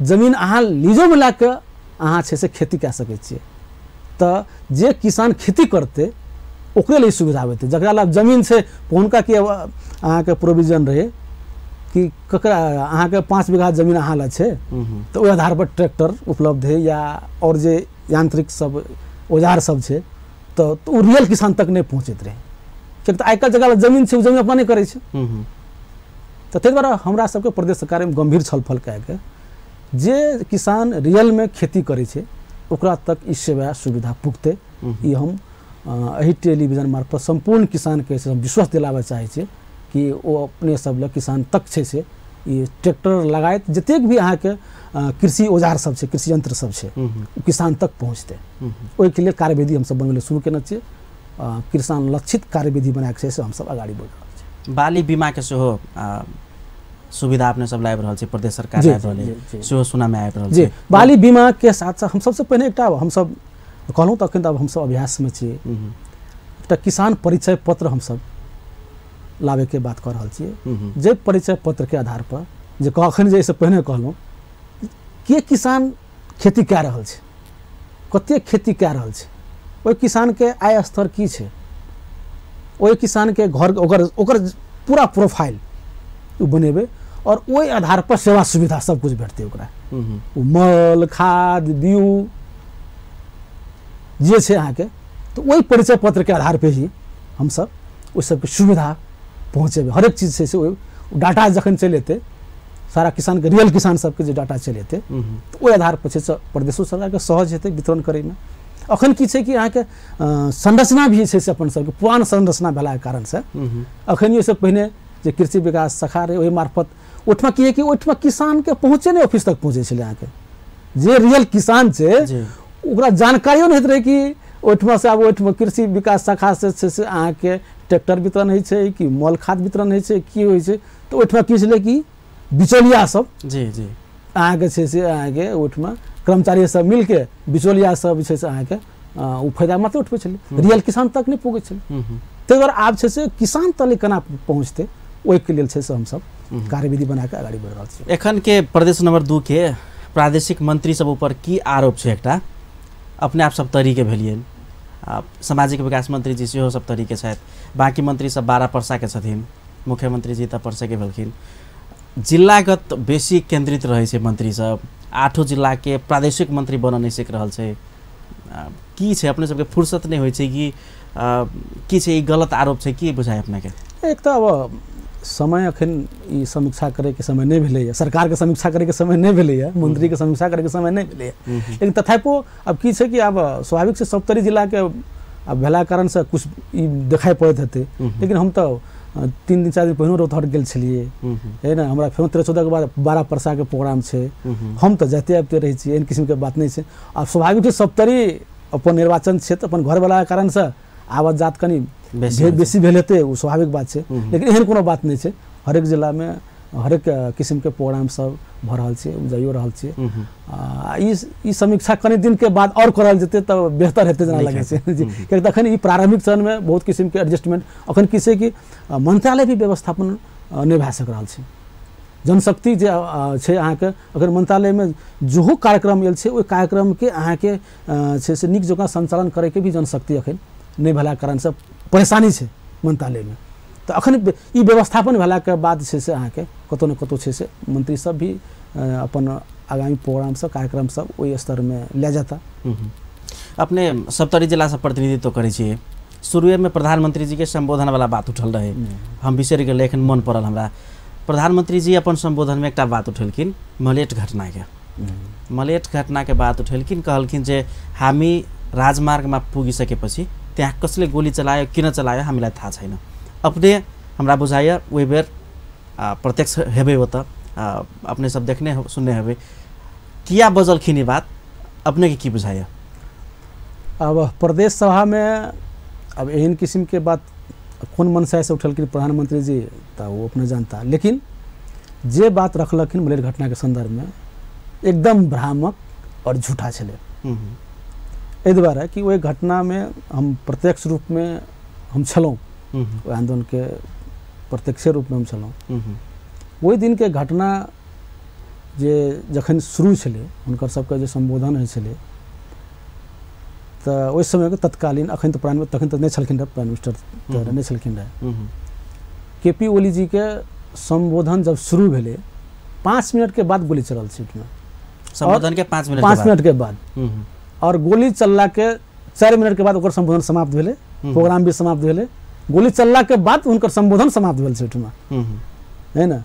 जमीन अहाँ लीजोमे लए कऽ अहाँ छै से खेती कए सकै छियै। तऽ जे किसान खेती करतै ओकरे लेल सुविधा हेतै। जकरा लग जमीन छै हुनका की अहाँके प्रोविजन रहै कि ककरा अहाँके 5 बीघा जमीन अहाँ लग छै तऽ ओहि आधार पर ट्रैक्टर उपलब्ध है या और जे यांत्रिक सब औजार सब छै, तऽ ओ रियल किसान तक नहि पहुँचैत रहै। किएक तऽ आइ काल्हि जकरा लग जमीन छै ओ जमीन अपना नहि करै छै। तऽ ताहि दुआरे हमरा सबके प्रदेश सरकारमे गम्भीर छलफल कए कऽ जे किसान रियलमे खेती करै छै ओकरा तक ई सेवा सुविधा पुगतै। ई हम एहि टेलीविजन मार्फत सम्पूर्ण किसानके हम विश्वास दिलाबऽ चाहै छियै कि ओ अपने सब लग किसान तक छै से ई ट्रैक्टर लगायत जतेक भी अहाँके कृषि औजार सब छै, कृषि यंत्र सब छै, ओ किसान तक पहुँचतै। ओहिके लेल कार्यविधि हमसब बनबै लए शुरू केने छियै। किसान लक्षित कार्यविधि बनाके छै से हमसब अगाड़ी बढ़ि रहल छी। बाली बीमाके सेहो सुविधा अपने सब लाबि रहल छै, प्रदेश सरकार लाबि रहल छै, सेहो सुनामे आबि रहल छै। बाली बीमाके साथ साथ हम सबसँ पहिने एकटा हमसब कहलहुँ तऽ अखन तऽ आब हमसब अभ्यासमे छियै, एकटा किसान परिचय पत्र हमसब लाबैके बात कऽ रहल छियै। जे परिचय पत्रके आधार पर जे अखन जे एहिसँ पहिने कहलहुँ के किसान खेती कए रहल छै, कतेक खेती कए रहल छै, ओहि किसानके आय स्तर की छै, ओहि किसानके घर ओकर ओकर पूरा प्रोफाइल ओ बनेबै और ओहि आधार पर सेवा सुविधा सब कुछ भेटतै ओकरा। ओ मल खाद बीउ जे छै अहाँके, तऽ ओहि परिचय पत्रके आधार पर ही हमसब ओहि सबके सुविधा पहुँचेबै। हरेक चीज छै से ओहि डाटा जखन चलि एतै सारा किसानके रियल किसान सबके जे डाटा चलि एतै तऽ ओहि आधार पर छै से प्रदेशो सरकारके सहज हेतै वितरण करैमे। अखन की छै कि अहाँके संरचना भी छै से अपन सबके पुरान संरचना भेलाके कारणसँ अखन ओहिसँ पहिने जे कृषि विकास शाखा रहै ओहि मार्फत ओहिठमा की है कि ओहिठमा किसानके पहुँचे नहि ऑफिस तक पहुँचै छलै। अहाँके जे रियल किसान छै ओकरा जानकारियो नहि होइत रहै कि ओहिठमा से आब ओहिठमा कृषि विकास शाखा से छै से अहाँके ट्रैक्टर वितरण होइ छै कि मल खाद वितरण होइ छै की होइ छै। तऽ ओहिठमा की छलै कि बिचौलिया सब जी जी अहाँके छै से अहाँके ओहिठमा कर्मचारी सब मिलके बिचौलिया सब छै से अहाँके ओ फायदा मात्र उठबै छलै, रियल किसान तक नहि पुगै छलै। ताहि दुआरे आब छै से किसान तक केना पहुँचतै ओहिके लेल छै से हमसब कार्यविधि बनाके अगाडि बढ़ि रहल छी। एखन के प्रदेश नंबर 2 के प्रादेशिक मंत्री सब ऊपर की आरोप छै? एकटा अपने आप सब तरीके भेलियनि, सामाजिक विकास मंत्री जी सेहो सब तरीके छथि, बाँकी मंत्री सब 12 परसाके छथिन, मुख्यमंत्री जी तऽ परसाके भेलखिन। जिलागत बेसी केंद्रित रहै छै मंत्री सब, 8 जिलाके प्रादेशिक मंत्री बनऽ नहि सकि रहल छै। की छै अपने सबके फुर्सत नहि होइ छै कि की छै? ई गलत आरोप छै की बुझाय अपनेके? एक तऽ अब समय अखन ई समीक्षा करैके समय नहि भेलैए, सरकारके समीक्षा करैके समय नहि भेलैए, मंत्रीके समीक्षा करैके समय नहि भेलैए। लेकिन तथापिओ अब की छै कि आब स्वाभाविक से सप्तरी जिलाके आब भेला कारणसँ कुछ ई देखाइ पड़ैत हेतै। लेकिन हम तऽ 3 दिन 4 दिन पहिनो रौतहट गेल छलियै है ने, हमरा फेरो 13-14 के बाद 12 परसाके प्रोग्राम छै, हम तऽ जाइते आबिते रहै छियै, एहन किसिमके बात नहि छै। आब स्वाभाविक छै सप्तरी अपन निर्वाचन क्षेत्र अपन घरवलाके कारणसँ आवत जात कनि बेसी भेल हेतै, ओ स्वाभाविक बात छै। लेकिन एहन कोनो बात नहि छै, हरेक जिलामे हरेक किसिमके प्रोग्राम सब भऽ रहल छै, जाइयो रहल छियै। आ ई समीक्षा कनि दिनके बाद आओर करल जेतै तऽ बेहतर हेतै जेना लगै छै जी, कियाकि तऽ अखन ई प्रारम्भिक चरणमे बहुत किसिमके एडजस्टमेंट अखन की छै कि मंत्रालय भी व्यवस्थापन नहि भए सकि रहल छै। जनशक्ति जे छै अहाँके अगर मंत्रालयमे जेहो कार्यक्रम आयल छै ओहि कार्यक्रमके अहाँके छै से नीक जकाँ संचालन करैके भी जनशक्ति अखन नहि भेलाके कारणसँ परेशानी छै मंत्रालयमे। तऽ अखन ई व्यवस्थापन भेलाके बाद छै से अहाँके कतहु ने कतहु छै से मंत्री सब भी अपन आगामी प्रोग्राम सब कार्यक्रम सब ओहि स्तरमे लए जाता। अपने सप्तरी जिलासँ प्रतिनिधित्व करै छियै, शुरुएमे प्रधानमंत्री जी के संबोधन वाला बात उठल रहे, हम बिसरि गेलै, एखन मन पड़ल हमरा। प्रधानमंत्री जी अपन संबोधनमे एकटा बात उठेलखिन मलेट घटनाके, मलेट घटनाके बात उठेलखिन, कहलखिन जे हामी राजमार्गमा पुगिसकेपछि त्यहाँ कसले गोली चलायो किन चलायो हामीलाई थाहा छैन। अपने हमरा बुझाइए ओहि बेर प्रत्यक्ष हेबै ओतऽ, अपने सब देखने सुनने हेबै, किया बजलखिन ई बात अपने के की बुझाइए? अब प्रदेश सभामे अब एहन किसिमके बात कोन मनसायसँ उठलखिन प्रधानमंत्री जी तऽ ओ अपने जानता, लेकिन जे बात रखलखिन मलेट घटनाके सन्दर्भमे एकदम भ्रामक और झूठा छलै। एहि दुआरे कि ओहि घटनामे हम प्रत्यक्ष रूपमे हम छलहुँ, ओहि आन्दोलनके प्रत्यक्ष रूपमे हम छलहुँ। ओहि दिनके घटना जे जखन शुरू छलै हुनकर सबके जे सम्बोधन होइ छलै तऽ ओहि समयके तत्कालीन अखन तऽ प्राइम तखन तऽ नहि छलखिन रहए प्राइम मिनिस्टर तऽ नहि छलखिन रहए, के पी ओली जीके सम्बोधन जब शुरू भेलै 5 मिनटके बाद गोली चलल छै ओहिठमा, सम्बोधन के 5 मिनट के बाद, और गोली चललाके 4 मिनट के बाद ओकर सम्बोधन समाप्त भेलै, प्रोग्राम भी समाप्त भेलै। गोली चललाके बाद हुनकर सम्बोधन समाप्त भेल छै ओहिठमा है ने।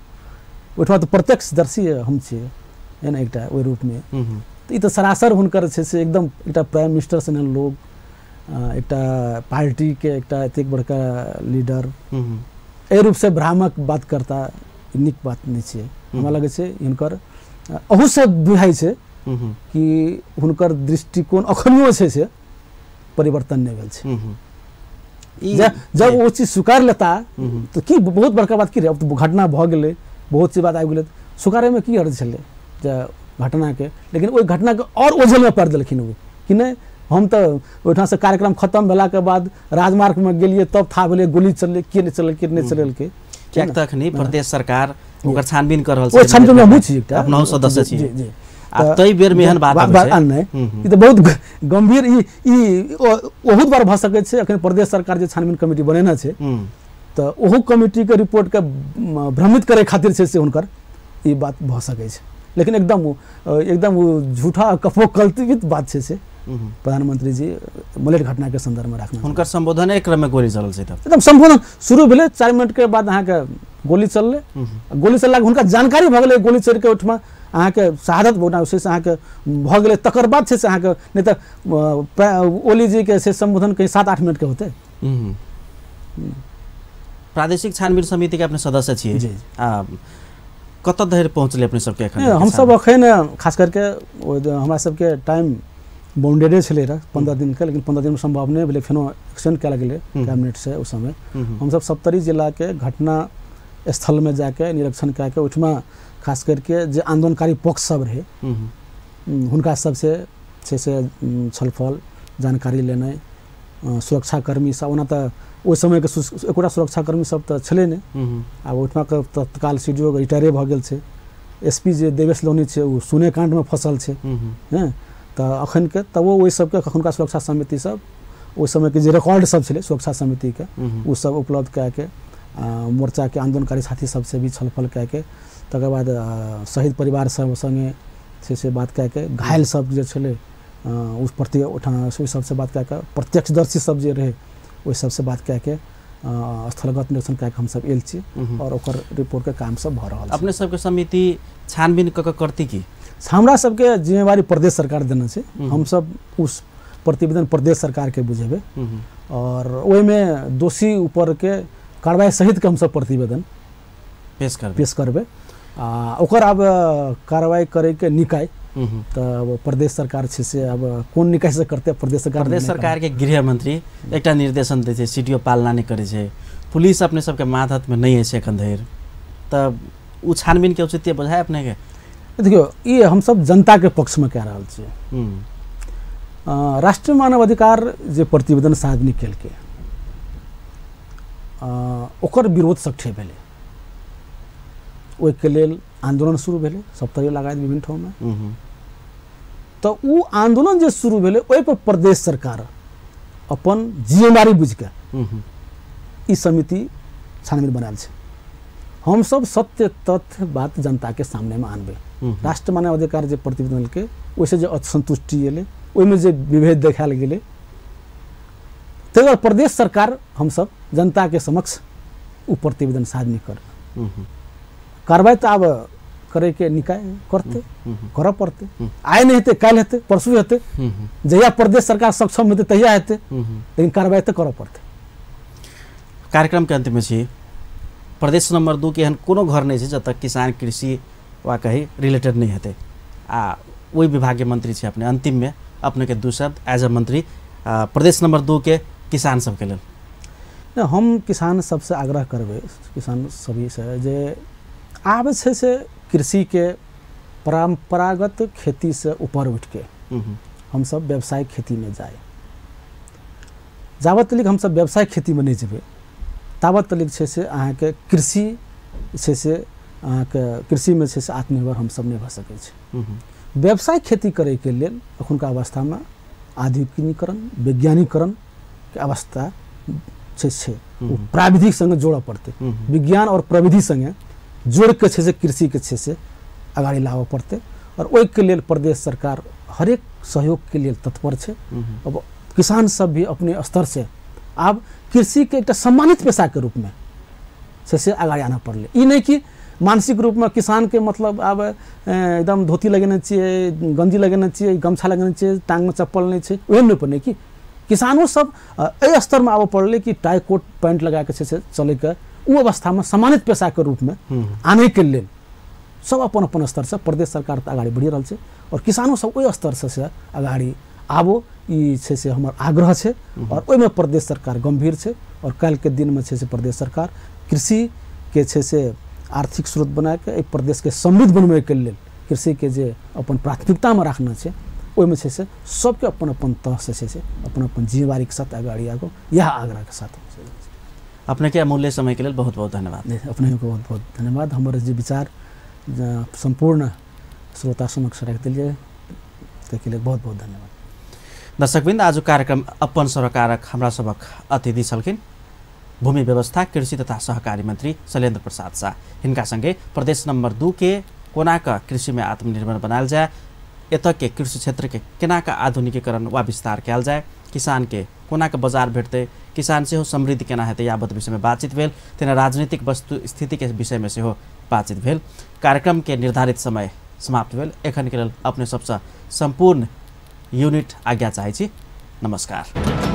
ओहिठमा तऽ प्रत्यक्षदर्शी हम छियै है ने एकटा ओहि रूपमे, तऽ ई तऽ सरासर हुनकर छै से एकदम एकटा प्राइम मिनिस्टर सन लोग, एकटा पार्टीके एकटा एतेक बड़का लीडर एहि रूपसँ भ्रामक बात करता नीक बात नहि छै। हमरा लगै छै हिनकर अहूसँ बुझाइ छै कि हुनकर दृष्टिकोण अखनियो छै से परिवर्तन नहि भेल छै। जब ओ चीज स्वीकार लेता तऽ की बहुत बड़का बात की रहै, अब तऽ घटना भऽ गेलै, बहुत सी बात आबि गेलै, स्वीकारैमे की हर्ज छलै जे घटनाके, लेकिन ओहि घटनाके आओर ओझलमे पारि देलखिन ओ कि नहि हम तऽ ओहिठामसँ कार्यक्रम खतम भेलाके बाद राजमार्गमे गेलियै तब था भेलै गोली चललै के नहि चलल के नहि चललकै। किएक तऽ अखनी प्रदेश सरकार ओकर छानबीन कर रहल छै, ओहि छानबीनमे हमहूँ छी एकटा, अपनहु सदस्य छी जी जी। आ तै बेरमे एहन बात नहि, ई तऽ बहुत गंभीर ई बहुत बार भऽ सकै छै। अखन प्रदेश सरकार जे छानबीन कमिटी बनेने छै तऽ ओहो कमिटीके रिपोर्टके भ्रमित करै खातिर छै से हुनकर ई बात भऽ सकै छै, लेकिन एकदम ओ झूठा कपोकल्पित बात छै से प्रधानमंत्री जी मलेट घटनाके सन्दर्भमे राखना। हुनकर सम्बोधने क्रममे गोली चलल छै, तब एकदम सम्बोधन शुरू भेलै 4 मिनटके बाद अहाँके गोली चललै। गोली चललाके हुनका जानकारी भऽ गेलै, गोली चलि कऽ ओहिठमा अहाँके शहादत भोगना से अहाँके भऽ गेलै, तकर बाद छै से अहाँके नहि तऽ ओलीजीके से सम्बोधन कहीं 7-8 मिनटके होतै। प्रादेशिक छानबीन समितिके अपने सदस्य छियै, कतऽ धरि पहुँचलै अपने सबके एखन? हमसब एखन खास करके हमरा सबके टाइम बाउंडेडे छलै रहए 15 दिनके, लेकिन 15 दिनमे सम्भव नहि भेलै, फेनो एक्सटेंड कयल गेलै कैबिनेटसँ। ओहि समय हमसब सप्तरी जिलाके घटना स्थलमे जाके निरीक्षण कए कऽ ओहिठमा खास करके जे आन्दोलनकारी पक्ष सब रहै हुनका सबसँ छै से छलफल जानकारी लेनाइ, सुरक्षाकर्मी सब, ओना तऽ ओहि समयके एकोटा सुरक्षाकर्मी सब तऽ छलै नहि, आब ओहिठमाके तत्काल सी डी ओ रिटायरे भऽ गेल छै, एस पी जे देवेश लोनी छै ओ सुने काण्डमे फसल छै, हँ तऽ अखनके तब ओहि सबके अखुनका सुरक्षा समिति सब ओहि समयके जे रिकॉर्ड सब छलै सुरक्षा समितिके ओ सब उपलब्ध कए के मोर्चाके आन्दोलनकारी साथी सबसँ भी छलफल कए के, तकर बाद शहीद परिवार सब सङ्गे छै से बात कए के, घायल सब जे छलै उस प्रति ओहिठाम ओहि सबसँ बात कए के, प्रत्यक्षदर्शी सब जे रहै ओहि सबसँ बात कए के स्थलगत निरीक्षण कए के हमसब आयल छी और ओकर रिपोर्टके काम सब भऽ रहल छै। अपने सबके समिति छानबीन कऽ के करती की? हमरा सबके जिम्मेवारी प्रदेश सरकार देने छै, हमसब उस प्रतिवेदन प्रदेश सरकारके बुझेबै और ओहिमे दोषी ऊपरके कार्रवाई सहितके हमसब प्रतिवेदन पेश करबै। आ ओकर आब कार्रवाई करैके निकाय तऽ प्रदेश सरकार छै से आब कोन निकाय से करतै प्रदेश सरकार। प्रदेश सरकारके गृह मंत्री एकटा निर्देशन दै छै, सी डी ओ पालना नहि करै छै, पुलिस अपने सबके मातहतमे नहि अछि एखन धरि, तऽ ओ छानबीनके औचित्य बुझाय अपनेके? देखियौ, ई हमसब जनताके पक्षमे कए रहल छियै। राष्ट्रीय मानवाधिकार जे प्रतिवेदन सार्वजनिक केलकै ओकर विरोध सक्षम भेलै, ओहिके लेल आन्दोलन शुरू भेलै सप्तरी लगायत विभिन्न ठाममे। तऽ ओ आन्दोलन जे शुरू भेलै ओहिपर प्रदेश सरकार अपन जिम्मेवारी बुझिके ई समिति छानबीन बनायल छै। हमसब सत्य तथ्य बात जनताके सामनेमे आनबै। राष्ट्र मानवाधिकार जे प्रतिवेदन देलकै ओहिसँ जे असन्तुष्टि एलै, ओहिमे जे विभेद देखायल गेलै, ताहि दुआरे प्रदेश सरकार हमसब जनताके समक्ष ओ प्रतिवेदन सार्वजनिक करबै। कार्रवाई तऽ आब करैके निकाय करतै, करऽ पड़तै, आइ नहि हेतै काल्हि हेतै परसू हेतै, जहिया प्रदेश सरकार सक्षम हेतै तहिया हेतै, लेकिन कार्रवाई तऽ करऽ पड़तै। कार्यक्रमके अंतमे छी, प्रदेश नंबर 2 के एहन कोनो घर नहि छै जतऽ किसान कृषि वा कही रिलेटेड नहि हेतै, आ ओहि विभागके मंत्री छै अपने, अंतिममे अपनेके 2 शब्द एज अ मंत्री प्रदेश नंबर 2 के किसान सबके लेल। हम किसान सबसँ आग्रह करबै, किसान सभीसँ, जे आब छै से कृषिके परम्परागत खेतीसँ ऊपर उठिके हमसब व्यवसायिक खेतीमे जाय। जाबत तक हमसब व्यवसायिक खेतीमे नहि जेबै ताबत तक छै से अहाँके कृषि छै से अहाँके कृषिमे छै से आत्मनिर्भर हमसब नहि भऽ सकै छी। व्यवसायिक खेती करैके लेल अखुनका अवस्थामे आधुनिकीकरण वैज्ञानिकरणके अवस्था छै छै ओ प्राविधिक सङ्गे जोड़ऽ पड़तै, विज्ञान और प्रविधि सङ्गे जोड़िके छै से कृषिके छै से अगाडि लाबऽ पड़तै और ओहिके लेल प्रदेश सरकार हरेक सहयोगके लेल तत्पर छै। अब किसान सब भी अपने स्तर से आब कृषिके एकटा सम्मानित पेशाके रूपमे से अगाडि आनऽ पड़लै। ई नहि कि मानसिक रूपमे किसानके मतलब आब एकदम धोती लगेने छियै, गंजी लगेने छियै, गमछा लगेने छियै, टाङ्गमे चप्पल नहि छै, ओहन नहि पड़लै कि किसानो सब एहि स्तरमे आबऽ पड़लै कि टाई कोट पैंट लगाके छै से चलैके ओ अवस्थामे सम्मानित पेशाके रूपमे आनैके लेल सब अपन अपन स्तरसँ प्रदेश सरकार तऽ अगाडि बढ़ि रहल छै और किसानो सब ओहि स्तरसँ से अगाडि आबो, ई छै से हमर आग्रह छै और ओहिमे प्रदेश सरकार गंभीर छै और काल्हिके दिनमे छै से प्रदेश सरकार कृषिके छै से आर्थिक स्रोत बनाके एहि प्रदेशके समृद्ध बनबैके लेल कृषिके जे अपन प्राथमिकतामे राखना छै ओहिमे छै से सबके अपन अपन तहसँ छै से अपन अपन जिम्मेवारीके साथ अगाडि आगो, इएह आग्रहके साथ। अपने के अमूल्य समय के लेल बहुत बहुत धन्यवाद। अपने को बहुत बहुत धन्यवाद, हमर जे विचार सम्पूर्ण श्रोता समक्ष राखि दिलियै ताहिके लेल बहुत बहुत धन्यवाद। दर्शकवृन्द, आज कार्यक्रम अपन सरोकारक हमरा सबक अतिथि छलखिन भूमि व्यवस्था कृषि तथा सहकारी मंत्री शैलेन्द्र प्रसाद शाह। हिनका संगे प्रदेश नंबर 2 के कोना क कृषि में आत्मनिर्भर बनायल जाय, एतऽ के कृषि क्षेत्र के केना क आधुनिकीकरण वा विस्तार कयल जाय, किसान के कोना के बाजार भेटतै, किसान सेहो समृद्ध केना हेतै, यावत विषयमे बातचीत भेल। तेना राजनीतिक वस्तु स्थितिके विषयमे सेहो बातचीत भेल। कार्यक्रमके निर्धारित समय समाप्त भेल। एखनके लेल अपने सबसँ सम्पूर्ण यूनिट आज्ञा चाहै छी। नमस्कार।